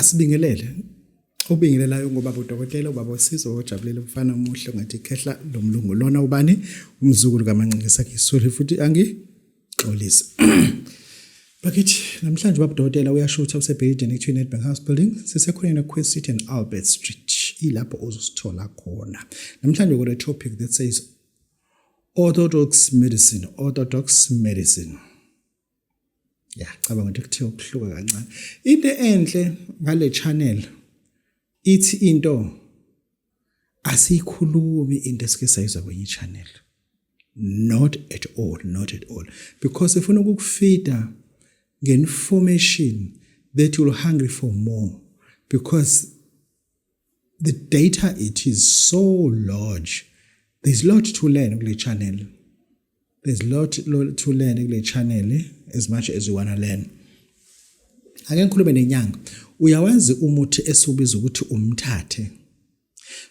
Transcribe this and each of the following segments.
Asibingelele. Obingelelayo ngobaba udokotela ubaba wesizwe ojabulela umfana omuhle ongathi ikhehla lomlungu lona ubani umzukulu kaMancinge sakhisuli futhi angixolise. Bakithi namhlanje ubaba udokotela uyashutha usebhilidini ekuthiwa Nedbank House Building sisekhoneni Queen City and Albert Street ilapho ozosithola khona. Namhlanje we got a topic that says orthodox medicine, orthodox medicine. Ya, cabanga ukuthi kuthiwa ukuhluka kancane. Into enhle ngale channel ithi into asiyikhulumi into esike sayizwa kwenye channel. Not at all, not at all. Because ifuna ukukufida nge-information that you're hungry for more because the data it is so large. There's a lot to learn kule channel. There's a lot to learn kule channel as much as you wanna learn. Ake ngikhulume nenyanga. Uyawazi umuthi esiwubiza ukuthi umthathe.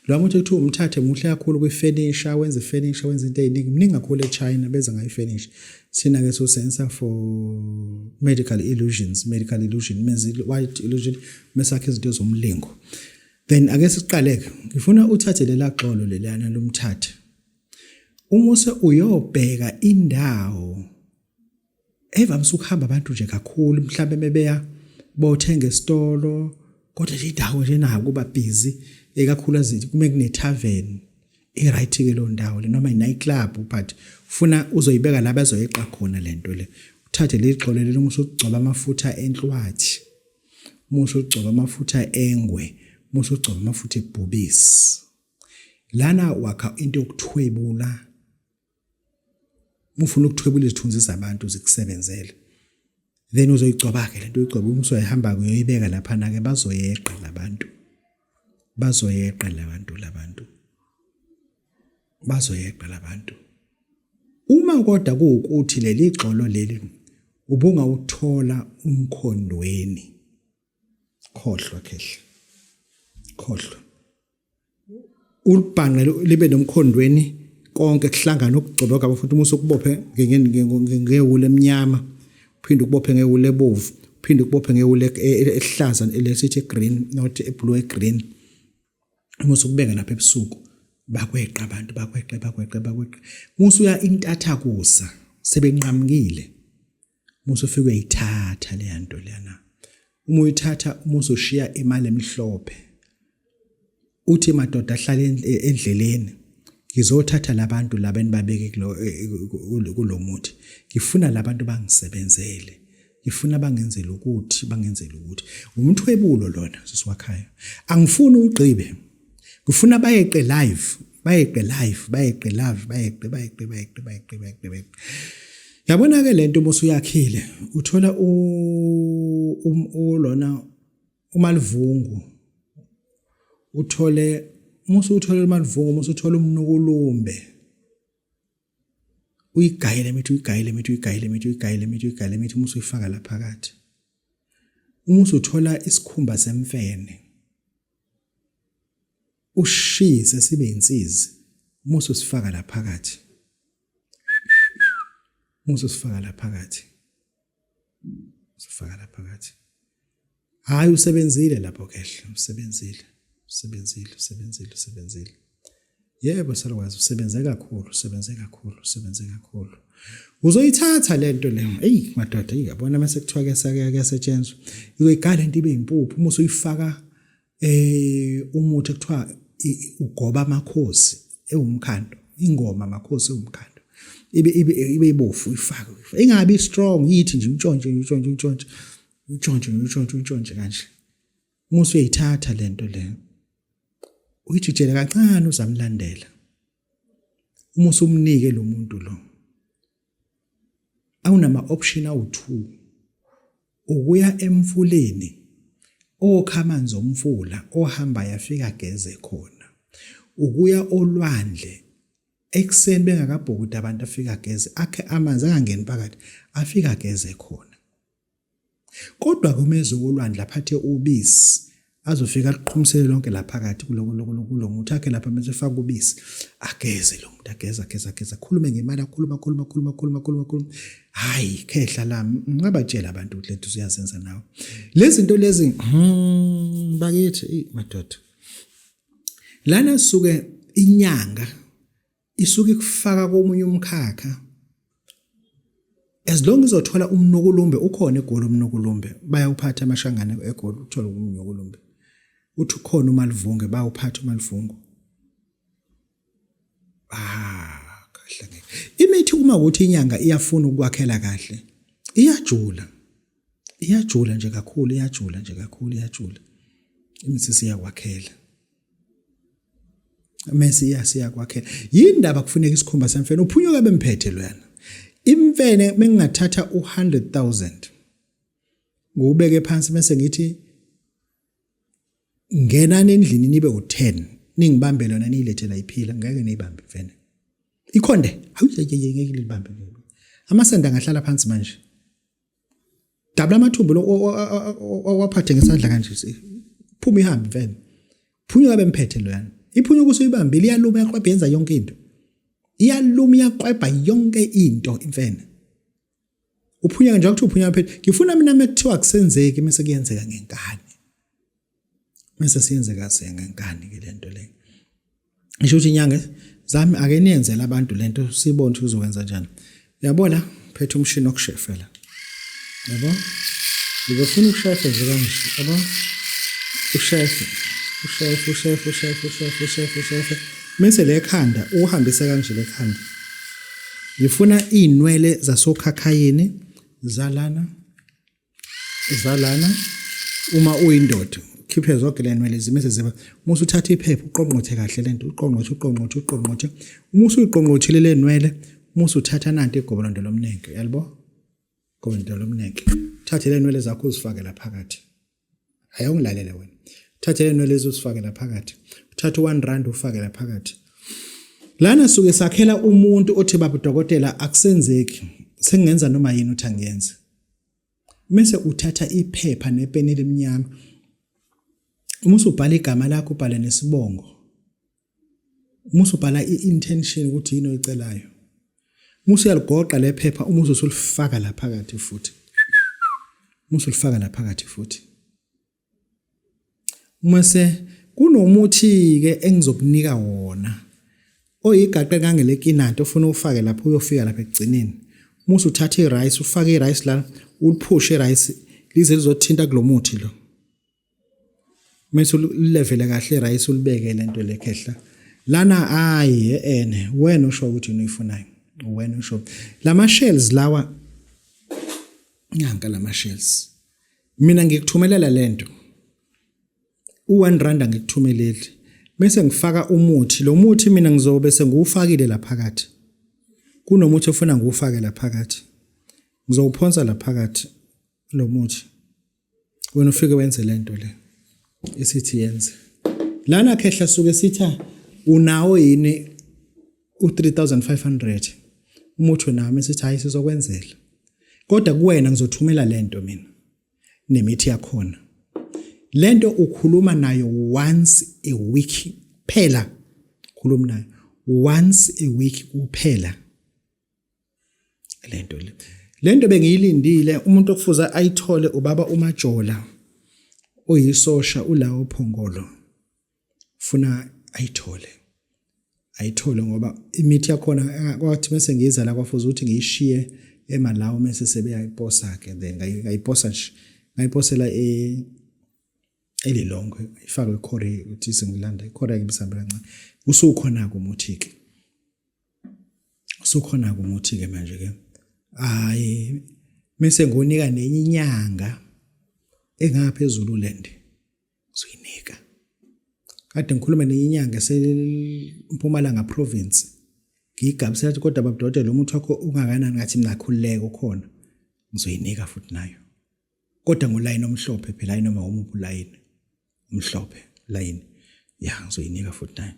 Lo muthi kuthiwa umthathe muhle kakhulu kwi-furniture, wenza i-furniture, wenza into ey'ningi. Mningi kakhulu eChina benza ngayo i-furniture. Thina-ke siwusebenzisa for medical illusions, medical illusion, means white illusion, mesakhe izinto zomlingo. Then ake siqale-ke. Ngifuna uthathe lela xolo lelana lomthathe. Uma use uyobheka indawo evamise ukuhamba abantu nje kakhulu mhlawumbe mebeya bothenga esitolo kodwa nje indawo nje nayo kuba busy ekakhulukazi kume kune tavern i-right ke leyo ndawo le noma i-night club but ufuna uzoyibeka la bazoyeqa khona lento le uthathe leli xolo leli uma usugcoba amafutha enhlwathi uma usugcoba amafutha engwe uma usugcoba amafutha ebhubisi lana wakha into yokuthwebula ufuna ukuthwebula izithunzi zabantu zikusebenzele then uzoyigcoba-ke lento uyigcoba uma usoyihamba-ke uyoyibeka laphana-ke bazoyeqa labantu bazoyeqa labantu labantu bazoyeqa labantu uma kodwa kuwukuthi leli gxolo leli ubungawuthola umkhondweni khohlwa khehla khohlwa ulibhanqe libe nomkhondweni konke kuhlangana ukugcoba kwabo futhi uma usukubophe ngewuli emnyama uphinde ukubophe ngewuli ebovu uphinde ukubophe ngewuli e, e, ehlaza lesithi green not blue green uma usukubeka lapha ebusuku bakweqa abantu bakweqe bakweqe bakweqe musuya intatha kusa sebenqamukile Musa ufike uyayithatha leya nto leyana. Uma uyithatha uma uzoshiya imali emhlophe. Uthi madoda ahlale endleleni. Ngizothatha labantu laba enibabeke kulo e, e, kulomuthi. Ngifuna labantu bangisebenzele. Ngifuna bangenzele ukuthi, bangenzele ukuthi. Umthwebulo lona sisiwakhaya. Angifuni ugqibe. Ngifuna bayeqe live, bayeqe live, bayeqe live, bayeqe bayeqe bayeqe bayeqe bayeqe bayeqe. Yabona ke lento uma usuyakhile uthola u um, ulona umalivungu uthole uma usuthola umalivungu uma usuthola umnukulumbe uyigayele imithi uyigayele imithi uyigayele imithi uyigayele imithi uyigayele imithi uma usuyifaka la phakathi uma usuthola isikhumba semfene ushise sibe insizi uma usifaka la phakathi uma usifaka la phakathi usifaka la phakathi hayi usebenzile lapho kehle usebenzile usebenzile usebenzile usebenzile yebo salukwazi usebenze kakhulu usebenze kakhulu usebenze kakhulu uzoyithatha lento le eyi madoda eyi yabona mase kuthiwa kuyasetshenzwa uzoyigala into ibe impuphu uma usuyifaka eh umuthi ekuthiwa ugoba amakhosi ewumkhando ingoma amakhosi ewumkhando ibe ibe ibe ibofu ifake ingabi strong yithi nje untshontshe untshontshe untshontshe untshontshe untshontshe untshontshe kanje uma usuyithatha lento le uyijijele kancane uzamlandela uma usumnike lo muntu lo awunama option awu2 Ukuya emfuleni okha amanzi omfula ohambayo afike ageze khona. Ukuya olwandle ekuseni bengakabhukudi abantu afike ageze akhe amanzi angangeni phakathi afike ageze khona. Kodwa-ke uma eze olwandle aphathe ubisi Azofika aliqhumisele lonke la phakathi kulo muthi akhe lapha bese faka ubisi. Ageze lo muntu ageza ageza ageza khulume ngemali akhuluma khuluma khuluma khuluma khuluma khuluma. Hayi khehla lami ungabatshela abantu ukuthi lento usuyazenza nawe. Lezi zinto lezi bakithi madoda. Lana suke inyanga isuke ikufaka komunye umkhakha as long izothola umnukulumbe ukhona egoli umnukulumbe bayawuphatha amashangane egoli uthole umnukulumbe uthi ukhona umalivunge bayawuphatha umalivungu ah kahle ngeke imithi uma ukuthi inyanga iyafuna ukwakhela kahle iyajula iyajula nje kakhulu iyajula nje kakhulu iyajula imithi siyakwakhela mese iyasiyakwakhela yindaba kufuneka isikhumba semfene uphunyuka bemphethe loyana imfene mengingathatha u100000 ngiwubeke phansi bese ngithi ngenani endlini nibe u10 ningibambe lona niyilethe la iphila ngeke niyibambe imfene ikhonde hawu ngeke libambe amasende angahlala phansi manje Dabula amathumbu lo owaphathe ngesandla kanje phuma ihambe mfene. Phunyuka bemphethe loyana. Iphunyuka usuyibambile iyaluma yakwebha yenza yonke into. Iyaluma iyakwebha yonke into imfene. Uphunyuka nje kuthiwa uphunyuka phethe. Ngifuna mina mekuthiwa kusenzeki mase kuyenzeka ngenkani. Mase siyenzeka ngenkani ke lento le. Ngisho ukuthi inyanga zami ake niyenzele abantu lento sibone ukuthi uzokwenza njani. Uyabo la phethe umshini wokushefa la. Yabo? Ngizofuna ukushefa nje kanje. Yabo? Ushefe. Ushefe, ushefe, ushefe, ushefe, ushefe, ushefe. Mese le khanda uhambise kanje le khanda. Ngifuna izinwele zasokhakhayini zalana zalana uma uyindoda khiphe zonke le nwele zimise ziba uma usuthatha iphepha uqongqothe kahle lento uqongqothe uqongqothe uqongqothe uma usuyiqongqothile le nwele uma usuthatha nanti igobolondo lomnenke yalibo gobolondo lomnenke thathe le nwele zakho uzifake la phakathi ayongilalele wena thathe le nwele uzifake la phakathi uthathe u1 rand ufake la phakathi lana suke sakhela umuntu othi baba dokotela akusenzeki sengingenza noma yini uthi angiyenze Mese uthatha iphepha nepeni elimnyama. Uma usubhala igama lakho ubhale nesibongo. Uma usubhala i-intention ukuthi yini oyicelayo. Uma usuyaligoqa le phepha uma usulifaka la phakathi futhi. Uma usulifaka la phakathi futhi. Mase kunomuthi-ke engizokunika wona oyigaqe kangelekinanti ofuna ufake lapho uyofika lapha ekugcineni. Musa uthatha i-rice ufake i-rice la uliphushe i-rice lize lizothinta kulo muthi lo. Mase ulevele kahle i-rice ulibeke lento le khehla. Lana ayi ene wena usho ukuthi yini oyifunayo. Wena usho. Lama shells lawa nanka lama shells. Mina ngikuthumelela lento. U1 rand angikuthumeleli. Bese ngifaka umuthi. Lo muthi mina ngizobe sengiwufakile la phakathi. Kunomuthi ofuna ngiwufake la phakathi. Ngizowuphonsa la phakathi lo muthi. Wena ufike wenze lento le. Esithi yenze. Lana khehla suke sitha unawo yini u3500 umuthi nami sithi hayi sizokwenzela kodwa kuwena ngizothumela lento mina nemithi yakhona lento ukhuluma nayo once a week phela khuluma nayo once a week kuphela lento le lento bengiyilindile umuntu okufuze ayithole ubaba uMajola oyisosha ulawo phongolo funa ayithole ayithole ngoba imithi yakhona eh, kwathi bese ngiza la kwafuza ukuthi ngiyishiye eMalawi mese sebeyayiposa ke then ngayiposa nje ngayiposela e elilongwe ifakwe eCorea ukuthi sengilanda iCorea ke bisambe kancane usukhona ke umuthi ke usukhona ke umuthi ke manje ke hayi mese ngonika nenye inyanga engapha eZululand ngizoyinika kade ngikhuluma nenye inyanga eseMpumalanga province ngiyigabisela ukuthi kodwa babudokotela umuthi wakho ungakanani ngathi mina khululeka ukhona ngizoyinika futhi nayo kodwa ngolayini omhlophe phela hayi noma umuphi ulayini omhlophe layini ya ngizoyinika futhi nayo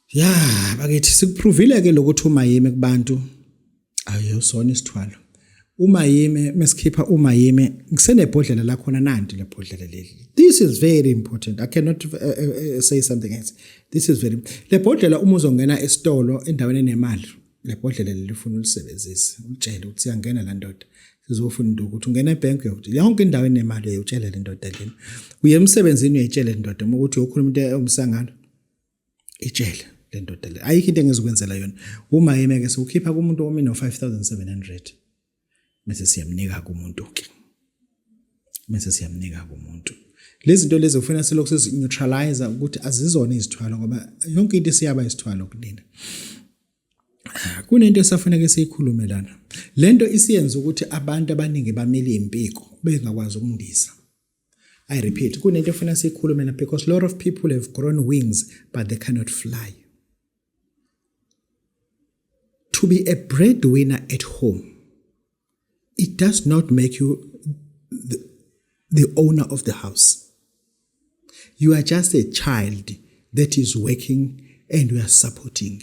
ya bakithi sikuphrovile ke lokuthi uma yimi kubantu ayosona isithwalo. Umayime mesikhipha umayime ngisenebhodlela lakhona nanti lebhodlela leli. This is very important. I cannot say something else. This is very lebhodlela uma uzongena esitolo endaweni enemali lebhodlela leli ufuna ulisebenzise ulitshele ukuthi siyangena la ndoda sizofuna into ukuthi ungena ebhenki uyokuthi yonke indawo enemali uyayitshela le ndoda lena uye emsebenzini uyayitshela le ndoda uma ukuthi uyokhuluma into ewumsangano itshele le ndoda le ayikho into engizokwenzela yona uma yime ke siwukhipha kumuntu omi no 5700 bese siyamnika kumuntu ke bese siyamnika kumuntu lezi zinto lezi ufuna selokhu sizi-neutralize ukuthi azizona izithwalo ngoba yonke into isiyaba isithwalo kunina. Kunento esafuneka siyikhulume lana. Lento isiyenza ukuthi abantu abaningi bamile impiko bengakwazi ukundiza. I repeat, kunento efuna siyikhulume la because a lot of people have grown wings but they cannot fly. To be a breadwinner at home, it does not make you the owner of the house. You are just a child that is working and you are supporting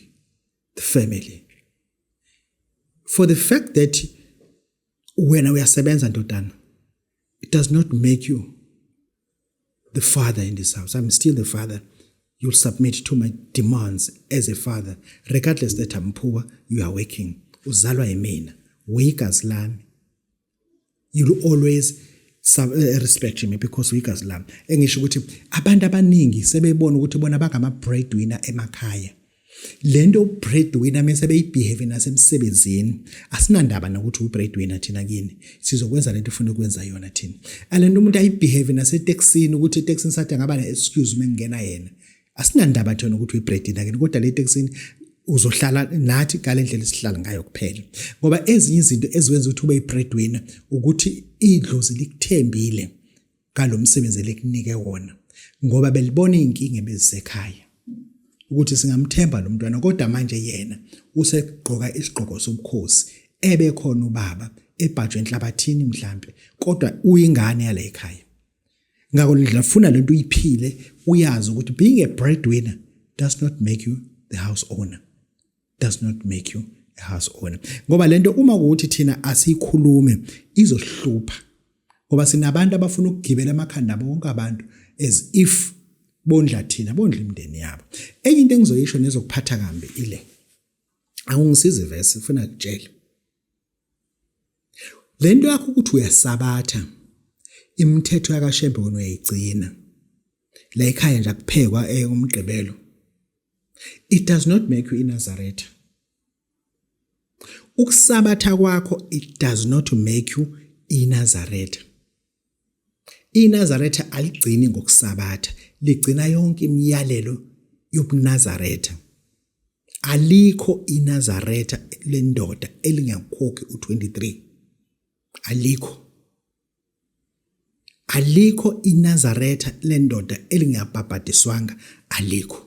the family. For the fact that wena uyasebenza ndodana, it does not make you the father in this house. I'm still the father. You'll submit to my demands as a father, regardless that I'm poor, you are working. Uzalwa yimina, uyigazi lami. You'll always respect me because uyigazi lami. Engisho ukuthi abantu abaningi sebebona ukuthi bona bangama breadwinner emakhaya. Lento breadwinner mase beyibehave nasemsebenzini asinandaba nokuthi uyi breadwinner thina kini sizokwenza lento ufuna ukwenza yona thina. Alento umuntu ayibehave nasetekisini ukuthi etekisini sathi angaba ne excuse mengena yena. Asinandaba thina ukuthi uyi breadwinner kini kodwa le tekisini uzohlala nathi ngale ndlela esihlala ngayo kuphela. Ngoba ezinye izinto eziwenza ukuthi ube i-breadwinner ukuthi idlozi likuthembile ngalomsebenzi elikunike wona ngoba belibona izinkinga ebezisekhaya ukuthi singamthemba lo mntwana kodwa manje yena usegqoka isigqoko sobukhosi ebekhona ubaba ebhajwe enhlabathini mhlambe kodwa uyingane yale ekhaya. Ngakho ndlela funa lento uyiphile uyazi ukuthi being a breadwinner does not make you the house owner. Does not make you a house owner. Ngoba lento uma kuwuthi thina asiyikhulume izohlupha. Ngoba sinabantu abafuna ukugibela amakhanda abo bonke abantu as if bondla thina bondla imindeni yabo. Enye into engizoyisho nezokuphatha kambi ile. Awungisize verse ufuna kutshela. Lento yakho ukuthi uyasabatha imithetho yakaShembe wena uyayigcina. La ekhaya nje akuphekwa umgqibelo. It does not make you iNazaretha. Ukusabatha kwakho it does not make you iNazaretha. INazaretha aligcini ngokusabatha, ligcina yonke imiyalelo yobuNazaretha. Alikho iNazaretha lendoda elingakhokhi u23. Alikho. Alikho iNazaretha lendoda elingabhabhadiswanga alikho.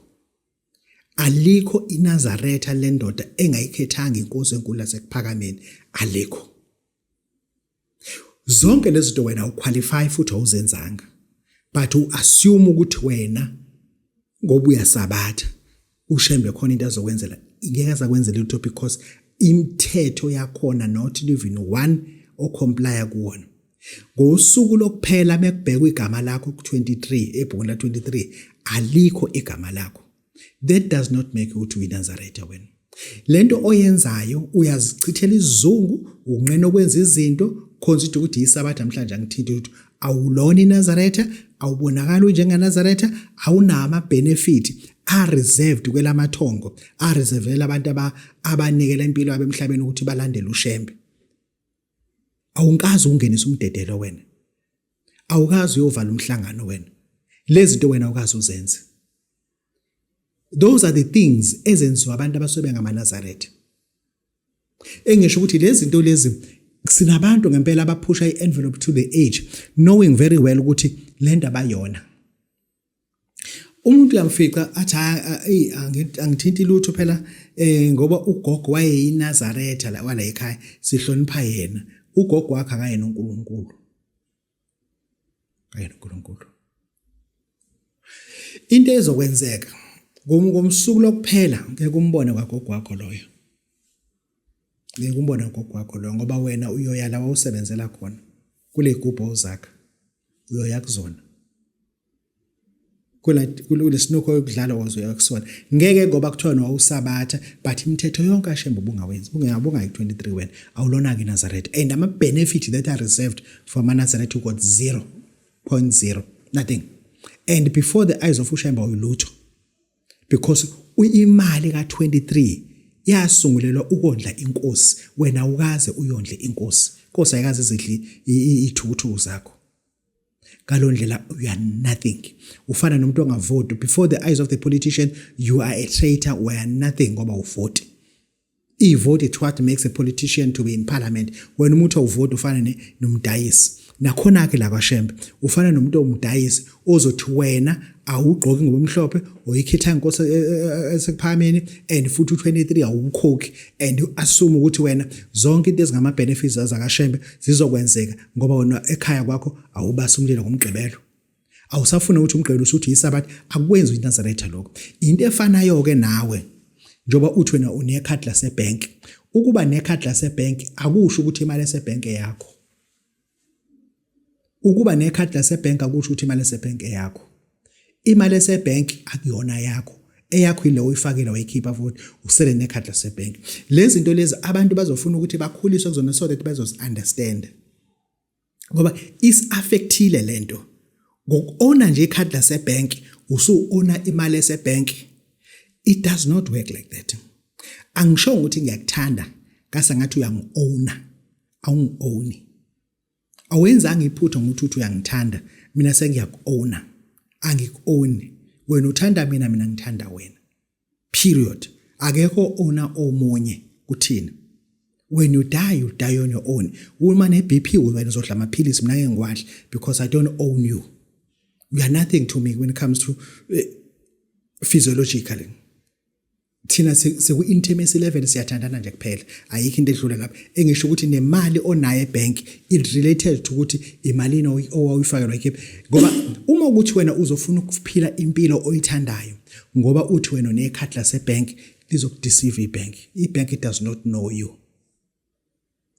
Alikho iNazaretha lendoda engayikhethanga inkosi enkulu yasekuphakameni alikho. Zonke lezi zinto wena uqualify futhi awuzenzanga. But uassume ukuthi wena ngoba uyasabatha uShembe khona into azokwenzela ngeke azakwenzela lutho because imithetho yakhona not even one ocomplya kuwona. Ngosuku lokuphela mekubhekwa igama lakho ku-23 ebhukwini la-23 alikho igama lakho. That does not make ukuthi uyiNazaretha wena. Lento oyenzayo uyazichithela isizungu, unqena ukwenza izinto, consider ukuthi yisabatha namhlanje angithinti ukuthi awulona iNazaretha, awubonakali unjengeNazaretha, awunawo ama-benefit a-reserved kwelamathongo, a-reservele abantu abanikela impilo yabo emhlabeni ukuthi balandele uShembe. Awunkazi ungenisa umdedelo wena. Awukazi uyovala umhlangano wena. Lezi zinto wena awukazi uzenze. Those are the things ezenziwa abantu abasuke bengamaNazaretha. Engisho ukuthi lezi zinto lezi sinabantu ngempela abaphusha i-envelope to the age knowing very well ukuthi le ndaba yona. Umuntu uyamfica athi eyi angithinti lutho phela ngoba ugogo wayeyiNazaretha la wala ekhaya sihlonipha yena. Ugogo wakhe akayena uNkulunkulu. Akayena uNkulunkulu. Into ezokwenzeka ngomsuku lokuphela ngeke umbone kwagogo wakho loyo. Ngeke umbone ugogo wakho lo, ngoba wena uyoya la wawusebenzela khona kule gubhu ozakha, uyoya kuzona kula kulesinukho yokudlala, wazoya kusona. Ngeke, ngoba kuthiwa nowawusabatha, but imithetho yonke aShembe ubungawenzi, bungayi 23. Wena awulona ke Nazareth, and ama benefit that are reserved for ama Nazareth, you got 0.0 nothing, and before the eyes of uShembe uyilutho, because imali ka23 yasungulelwa ukondla inkosi. Wena ukaze uyondle inkosi? Inkosi ayikaze izidli ithukuthuku zakho. Ngalo ndlela you are nothing. Ufana nomuntu ongavoti. Before the eyes of the politician, you are a traitor. We are nothing, ngoba uvoti ivote, it's what makes a politician to be in parliament. Wena umuntu awuvoti, ufana nomdayisi. Nakhona ke la kwaShembe ufana nomuntu omdayisi ozothi wena awugqoki ngobumhlophe, uyikhitha inkosi esekuphakameni, and futhi u23 awukhokhi, and assume ukuthi wena zonke into ezingama benefits zakaShembe zizokwenzeka, ngoba wena ekhaya kwakho awubasa umlilo ngoMgqibelo, awusafuna ukuthi uMgqibelo usuthi yisabatha. Akwenzi iNazaretha lokho. Into efanayo ke nawe, njengoba uthi wena unekhadi lasebank, ukuba nekhadi lasebank akusho ukuthi imali esebank yakho. Ukuba nekhadi lasebank akusho ukuthi imali esebank yakho. Imali esebank akuyona yakho. Eyakho ile oyifakile, wayikhipha, futhi usele nekhadi lasebank. Lezi zinto lezi abantu bazofuna ukuthi bakhuliswe kuzona so that bazozi understand, ngoba is-affectile lento. Ngoku-owna nje ikhadi lasebank, usu-owna imali esebank. It does not work like that. Angisho ukuthi ngiyakuthanda kase ngathi uyangi-owna. Awungi-owni. Awenzanga iphutha ngokuthi uthi uyangithanda, mina sengiyaku-owna. Angiku-owni. Wena uthanda mina, mina ngithanda wena, period. Akekho owna omunye kuthina. When you die, you die on your own. Uma ne-BP, wena uzodla amaphilisi, mina ngeke ngiwadle, because I don't own you. You are nothing to me when it comes to physiologically. Thina siku-intimacy level, siyathandana nje kuphela, ayikho into edlula lapho. Engisho ukuthi nemali onayo ebank, it related to ukuthi imalini owawuyifakelwa ikhipha, ngoba uma ukuthi wena uzofuna ukuphila impilo oyithandayo ngoba uthi wena unekhadi lasebank, lizokudeceive ibank. Ibank does not know you.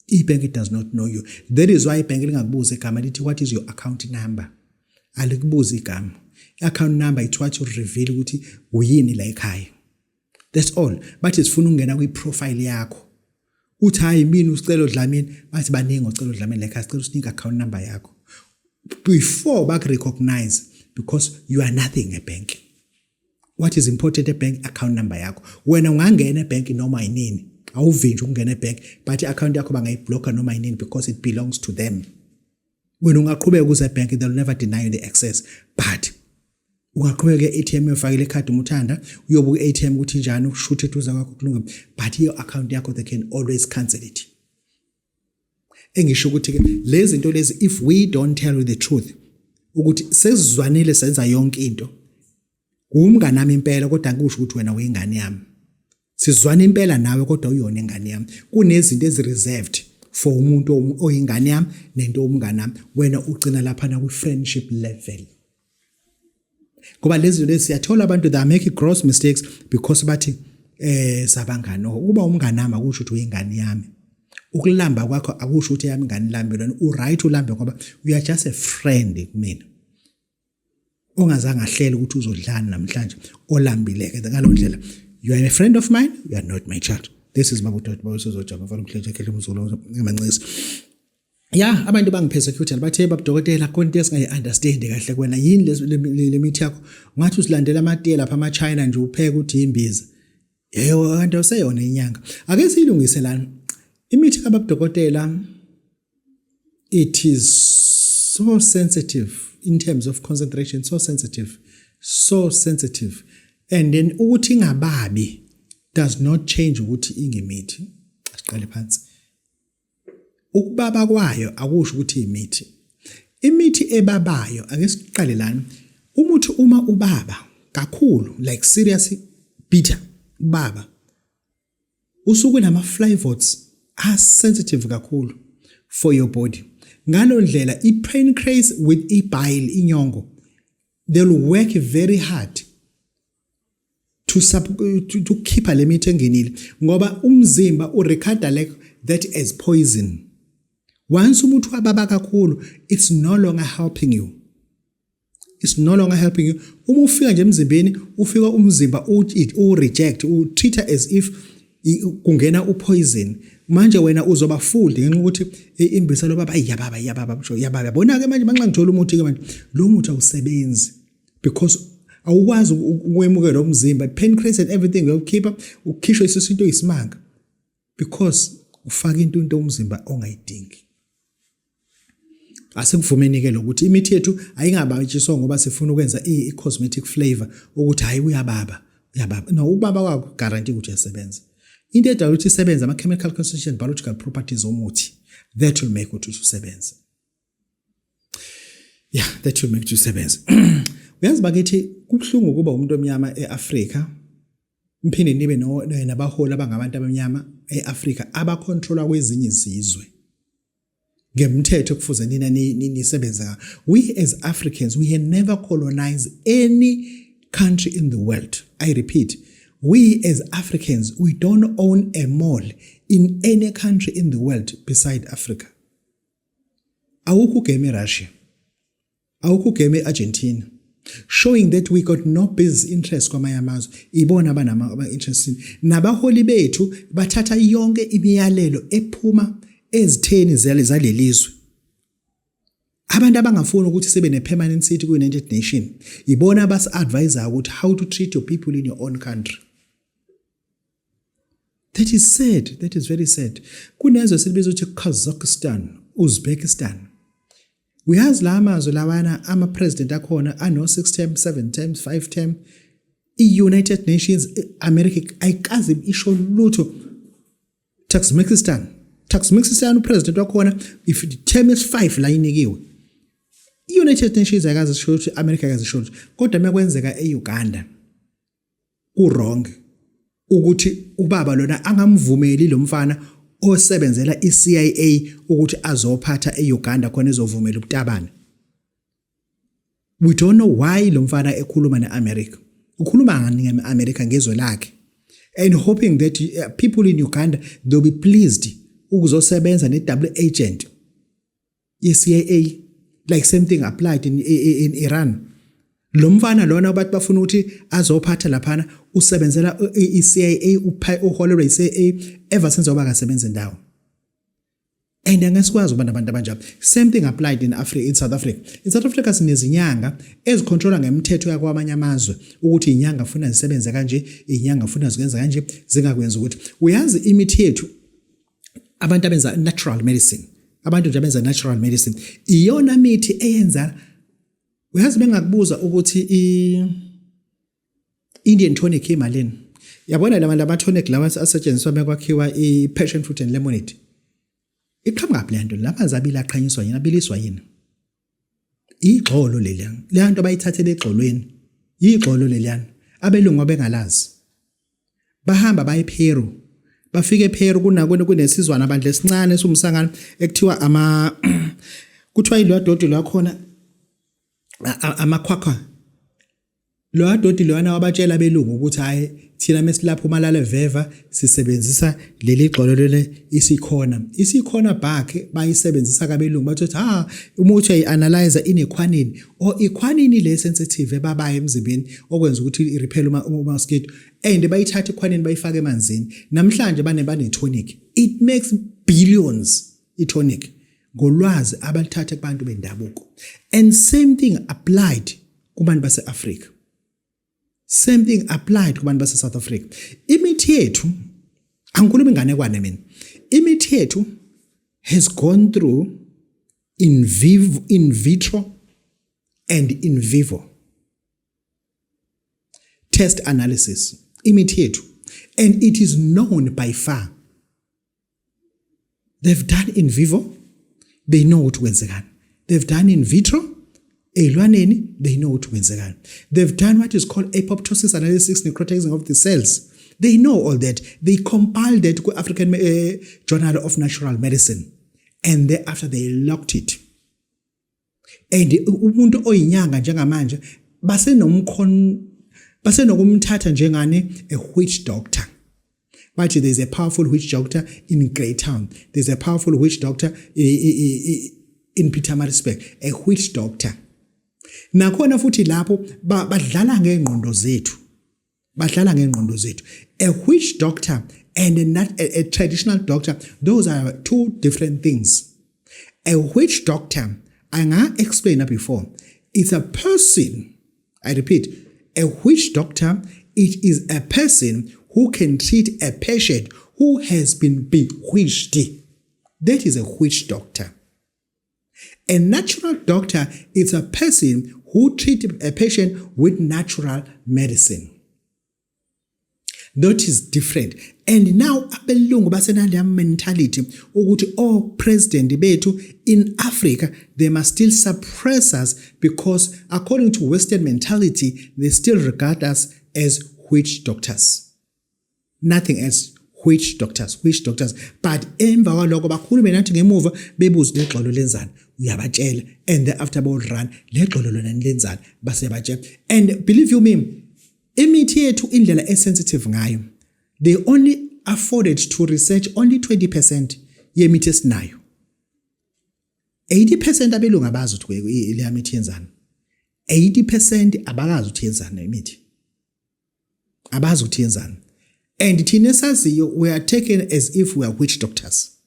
Ibank does not know you. That is why ibank lingakubuza igama, lithi, "What is your account number?" Alikubuza igama. I-account number, it's what you reveal ukuthi uyini la ekhaya, that's all. Bathi sifuna ukungena kwi-profile yakho. Uthi, "Hayi, mina uSicelo Dlamini." Bathi, "Baningi oCelo Dlamini la ekhaya, sicela usinike account number yakho before baku-recognize, because you are nothing ebank. What is important ebank, account number yakho. Wena ungangena ebank noma yinini, awuvinji ukungena ebank, but i-account yakho bangayiblocka noma yinini, because it belongs to them. Wena ungaqhubeka uze ebank, they'll never deny you the access, but ungaqhubeka e-ATM, uyofakela ikhadi uma uthanda, uyobuka i-ATM ukuthi njani, ushuthe eduze kwakho, kulunge, but iyo account yakho, they can always cancel it. Engisho ukuthi ke lezi zinto lezi, if we don't tell you the truth ukuthi sesizwanile, senza yonke into, umngane nami impela, kodwa akusho ukuthi wena uyingane yami. Sizwana impela nawe, kodwa uyona ingane yami. Kunezinto ezi-reserved for umuntu oyingane yami nento omngane nami. Wena ugcina lapha na kwi-friendship level, ngoba lezi zinto lezi siyathola abantu that make gross mistakes because bathi sabangani. Ukuba umngane nami akusho ukuthi uyingane yami. Ukulamba kwakho akusho ukuthi yami ingane ilambe. Lona u-right ulambe, ngoba you are just a friend kumina ongazange ahlele ukuthi uzodlana namhlanje, olambile ke. Ngalo ndlela you are a friend of mine, you are not my child. This is Babu Bawusozojaba mfana umhlenje ekhele umzulu ngamancisi ya. Abantu bangipersecute, bathe, "Babudokotela, khona into esingayi-understand kahle kwena. Yini le mithi yakho? Ngathi usilandela amatiye lapha ama-China nje, upheke uthi imbiza." Yebo, kanti awuseyona inyanga. Ake siyilungise lana imithi kababudokotela. It is so sensitive in terms of concentration, so sensitive, so sensitive, and then ukuthi ingababi does not change ukuthi ingimithi. Asiqale phansi. Ukubaba kwayo akusho ukuthi imithi. Imithi ebabayo, ake siqale lana. Umuthi uma ubaba kakhulu, like serious bitter ubaba, usuke nama flavors are sensitive kakhulu for your body. Ngalo ndlela i-pancreas with i-bile, inyongo, they'll work very hard. to khipha le mithi engenile, ngoba umzimba urecorda like that as poison. Once umuthi wababa kakhulu, it's no longer helping you, it's no longer helping you. Uma ufika nje emzimbeni, ufika umzimba u reject, u treat as if kungena upoison. Manje wena uzoba fooled ngenxa ukuthi imbisa lo baba iyababa, iyababa, kusho iyababa. Yabona ke manje, manxa ngithola umuthi ke manje, lo muthi awusebenzi because awukwazi ukwemukela umzimba. Pancreas and everything uyokhipha, ukhishwe isisu, into eyisimanga, because ufaka into umzimba ongayidingi. Asikuvumeni ke lokuthi imithi yethu ayingabatshiswa ngoba sifuna ukwenza i-cosmetic flavor, ukuthi hayi, uyababa, uyababa. No, ukubaba kwakho guarantee ukuthi uyasebenza. Into edala ukuthi isebenze ama-chemical constitution, biological properties omuthi that will make ukuthi usebenze. Yeah, that will make ukuthi usebenze. Uyazi bakithi, kubuhlungu ukuba umuntu omnyama e-Afrika, niphinde nibe nabaholi abangabantu abamnyama e-Afrika abacontrola kwezinye izizwe ngemthetho kufuze nina nisebenze ngayo. We as Africans, we have never colonized any country in the world. I repeat, we as Africans, we don't own a mall in any country in the world beside Africa. Awukho ugame eRussia, awukho ugame eArgentina, showing that we got no business interest kwamanye amazwe. Ibona abanama interest, nabaholi bethu bathatha yonke imiyalelo ephuma ezitheni zalelizwe. Abantu abangafuni ukuthi sibe ne-permanent seat ku-United Nation ibona abasi-advise ukuthi how to treat your people in your own country. That is sad, that is very sad. Kunezwe silibiza ukuthi Kazakhstan, Uzbekistan. Uyazi la mazwe lawana, ama-president akhona ano-6 term, 7 terms, 5 term. I-United Nations, America ayikaze isho lutho. Turkmenistan, Turkmenistan, upresident wakhona, if the term is 5 la inikiwe, i-United Nations ayikaze isho ukuthi, America ayikaze isho lutho. Kodwa mekwenzeka e-Uganda, ku-wrong ukuthi ubaba lona angamvumeli lo mfana osebenzela i-CIA ukuthi azophatha e-Uganda khona ezovumela ubutabane. We don't know why lo mfana ekhuluma ne-America. Ukhuluma ngani nge-America ngezwe lakhe? And hoping that people in Uganda, they'll be pleased ukuzosebenza ne-double agent ye-CIA. Like same thing applied in Iran. Lo mfana lona abathi bafuna ukuthi azophatha laphana usebenzela i-CIA, uholelwa i-CIA ever since oba kasebenza indawo. And angesikwazi ukuba nabantu abanjalo. Same thing applied in Africa, in South Africa. In South Africa sinezinyanga ezicontrola ngemithetho yakwamanye amazwe, ukuthi inyanga funa zisebenze kanje, inyanga funa zikwenza kanje, zingakwenzi ukuthi. Uyazi imithi yethu, abantu abenza natural medicine, abantu nje abenza natural medicine, iyona mithi eyenza. Uyazi bengakubuza ukuthi i Indian tonic imalini? Yabona lama tonic lawa asetshenziswa mekwakhiwa i passion fruit and lemonade, iqhamuka le nto? Lamanzi abili aqhanyiswa yini? Abiliswa yini? Igxolo leliya, leya nto bayithathele egxolweni, igxolo leliyana abelungu abengalazi. Bahamba baye ePeru, bafike ePeru kunakweni kunesizwana bandla esincane esiwumsangano ekuthiwa ama kuthiwa ilwadodi lwakhona amakhwakhwa. Lo doti loyana wabatshela abelungu ukuthi hayi, thina mesilapha umalala veva sisebenzisa leli gxolo lele isikhona, isikhona bark. Bayisebenzisa kabelungu, bathi ha, uma uthi uyayi-analyze inequinine or iquinine le sensitive ebabayo emzimbeni okwenza ukuthi irepel uma mosquito, and bayithatha iquinine bayifaka emanzini. Namhlanje bane tonic, it makes billions itonic ngolwazi abalithatha kubantu bendabuko. And same thing applied kubantu base-Afrika, same thing applied kubantu base South Africa. Imithi yethu, angikhuluma inganekwane mina, imithi yethu has gone through in vivo, in vitro and in vivo test analysis, imithi yethu, and it is known by far. They've done in vivo, they know ukuthi kwenzekani. They've done in vitro ey'lwaneni, they know ukuthi kwenzekani. They've done what is called apoptosis analysis, necrotizing of the cells. They know all that. They compiled it ku-African Journal of Natural Medicine, and thereafter they locked it. And umuntu oyinyanga njengamanje basenomkhon Basenokumthatha njengani a witch doctor. Bathi there's a powerful witch doctor in Greytown. There's a powerful witch doctor in Pietermaritzburg, a witch doctor. Nakhona futhi lapho badlala ngengqondo zethu. Badlala ngengqondo zethu. A witch doctor and a, not, a traditional doctor, those are two different things. A witch doctor, I explained before, it's a person, I repeat, a witch doctor, it is a person who can treat a patient who has been bewitched. That is a witch doctor. A natural doctor is a person who treats a patient with natural medicine. That is different. And now abelungu basenaleya mentality ukuthi oh president bethu in Africa, they must still suppress us because according to Western mentality, they still regard us as witch doctors. Nothing else. Witch doctors, witch doctors. But emva kwaloko bakhulume nathi ngemuva bebuze legxolo lenzani, uyabatshela, and after ball run legxolo lona lenzani, base batshela. And believe you me, imithi yethu indlela esensitive ngayo, they only afforded to research only 20% yemithi esinayo. 80% abelungu abazi ukuthi leya mithi yenzani. 80% abakazi ukuthi yenzani imithi, abazi ukuthi yenzani. And thina esaziyo, we are taken as if we are witch doctors.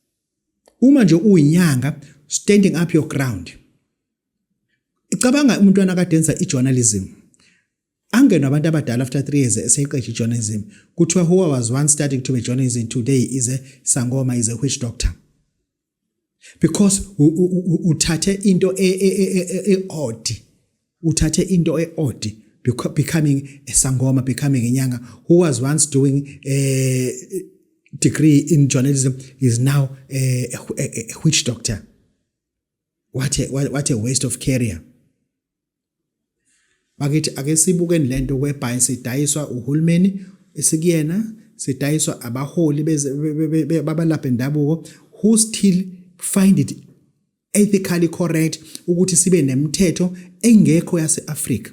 Uma nje uyinyanga standing up your ground, icabanga umntwana kade enza i-journalism, angenwa abantu abadala after 3 years eseyiqeda i-journalism, kuthiwa who was once studying to be journalism today is a sangoma, is a witch doctor, because uthathe into e-odd, uthathe into e-odd, becoming a sangoma, becoming inyanga. Who was once doing a degree in journalism is now a witch doctor. What a waste of career. Bakithi, ake sibukeni lento whereby sidayiswa uhulumeni esikuyena, sidayiswa abaholi babalapha endabuko who still find it ethically correct ukuthi sibe nemithetho engekho yase-Afrika,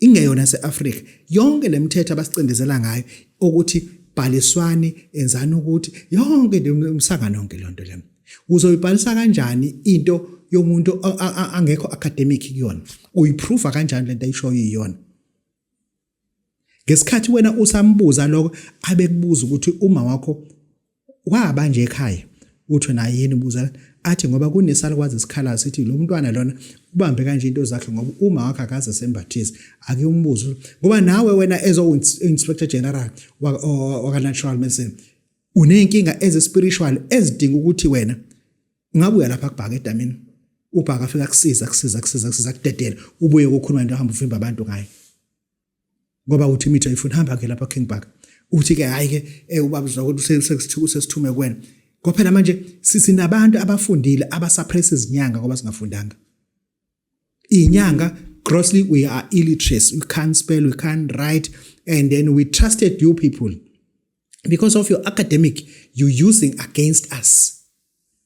ingeyona yase-Afrika. Yonke lemithetho abasicindezela ngayo ukuthi bhaliswani, enzani, ukuthi yonke umsangano, yonke lonto le, uzoyibhalisa kanjani into yomuntu angekho academic kuyona? Uyiprova kanjani lento ayishoyo iyona? Ngesikhathi wena usambuza lokho, abekubuza ukuthi uma wakho waba nje ekhaya, uthi wena yini ubuza, athi ngoba kunesalukwazi isikhala sithi lo mntwana lona ubambe kanje into zakhe ngoba uma wakhe akaze sembathise. Ake umbuzo, ngoba nawe wena as inspector general waka natural medicine uneyinkinga ezi spiritual ezidinga ukuthi wena ngabe uya lapha kubhaka edamini, ubhaka afika kusiza, kusiza, kusiza, kusiza, kudedela, ubuye ukukhuluma into hamba uvimba abantu ngayo ngoba uthi imithi ayifuni. Hamba ke lapha King Bhaka, uthi ke hayi ke, ubaba uzokuthi sesithume kuwena. Ngoba phela manje sinabantu abafundile abasuppress izinyanga ngoba singafundanga inyanga. Grossly we are illiterate, we can't spell, we can't write, and then we trusted you people because of your academic you using against us.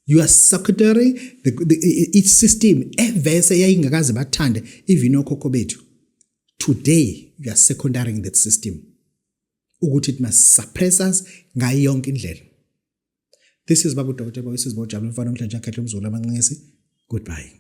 You are secondary the each system evese yayingakaze bathande even okhokho bethu. Today you are secondarying that system ukuthi it must suppress us ngayo yonke indlela. This is Babu Dr. Boyisiz Bojabula mfana omhlanje akhethe umzulu amanqisi. Goodbye.